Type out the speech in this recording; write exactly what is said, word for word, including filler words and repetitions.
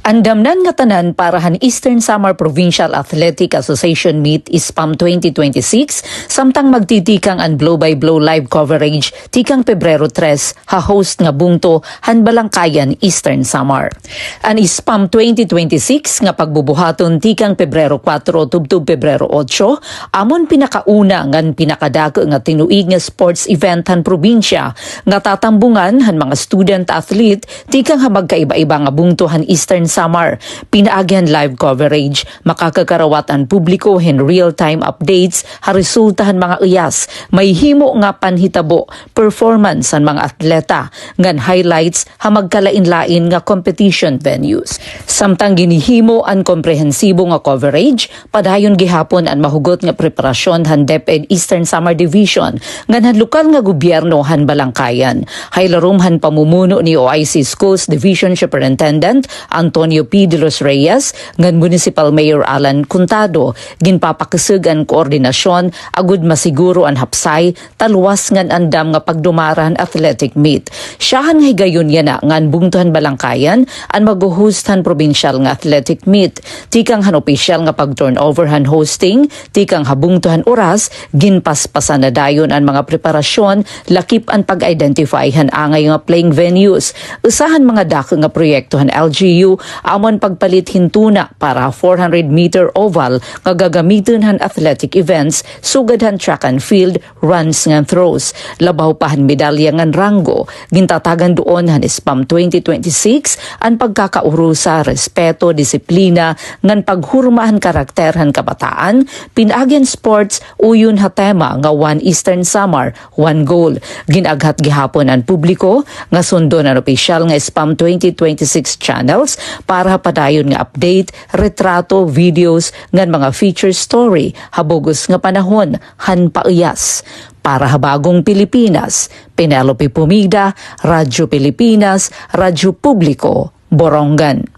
Andamnan ngatanan para han Eastern Samar Provincial Athletic Association Meet, SPAM twenty twenty-six, samtang magtitikang an blow-by-blow live coverage tikang Pebrero tres ha host nga bungto han Balangkayan, Eastern Samar. An SPAM twenty twenty-six nga pagbubuhaton tikang Pebrero kuwatro tubtob Pebrero otso, amon pinakauna ngan pinakadako nga tinuig nga sports event han probinsya nga tatambungan han mga student athlete tikang ha magkaiba-iba nga bungto han Eastern Samar. Pinaagi han live coverage, makakakarawat an publiko hin real-time updates ha resulta han mga uyas, mahihimo nga panhitabo, performance han mga atleta, ngan highlights ha magkalain-lain nga competition venues. Samtang ginhihimo an komprehensibo nga coverage, padayon gihapon an mahugot nga preparasyon han DepEd Eastern Samar Division ngan han lokal nga gobyerno han Balangkayan. Ha ilarom han pamumuno ni O I C Schools Division Superintendent Antonio P. de los Reyes ngan Municipal Mayor Alan Contado, ginpapakusog an koordinasyon agod masiguro an hapsay, talwas ngan andam nga pagdumara han athletic meet. Syahan nga higayon yana nga an bungto han Balangkayan an magho-host han probinsyal nga athletic meet. Tikang han opisyal nga pag-turnover han hosting, tikang ha bungto han oras, ginpaspasan na dayon an mga preparasyon, lakip an pag-identify han angay nga playing venues. Usa han mga dako nga proyekto han L G U amo an pagpalit hin tuna para four hundred meter oval nga gagamiton han athletic events sugad han track and field, runs ngan throws. Labaw pa han medalya ngan ranggo, gintatagan duon han SPAM twenty twenty-six an pagkakaurusa, respeto, disiplina, ngan paghurma han karakter han kabataan, pinaagi han sports, uyon ha tema nga One Eastern Samar, One Goal. Gin-aghat gihapon an publiko nga sundon an opisyal nga SPAM twenty twenty-six channels para ha padayon nga update, retrato, videos, ngan mga feature story ha bug-os nga panahon han pauyas. Para ha Bagong Pilipinas, Penelope Pomida, Radyo Pilipinas, Radyo Publiko, Borongan.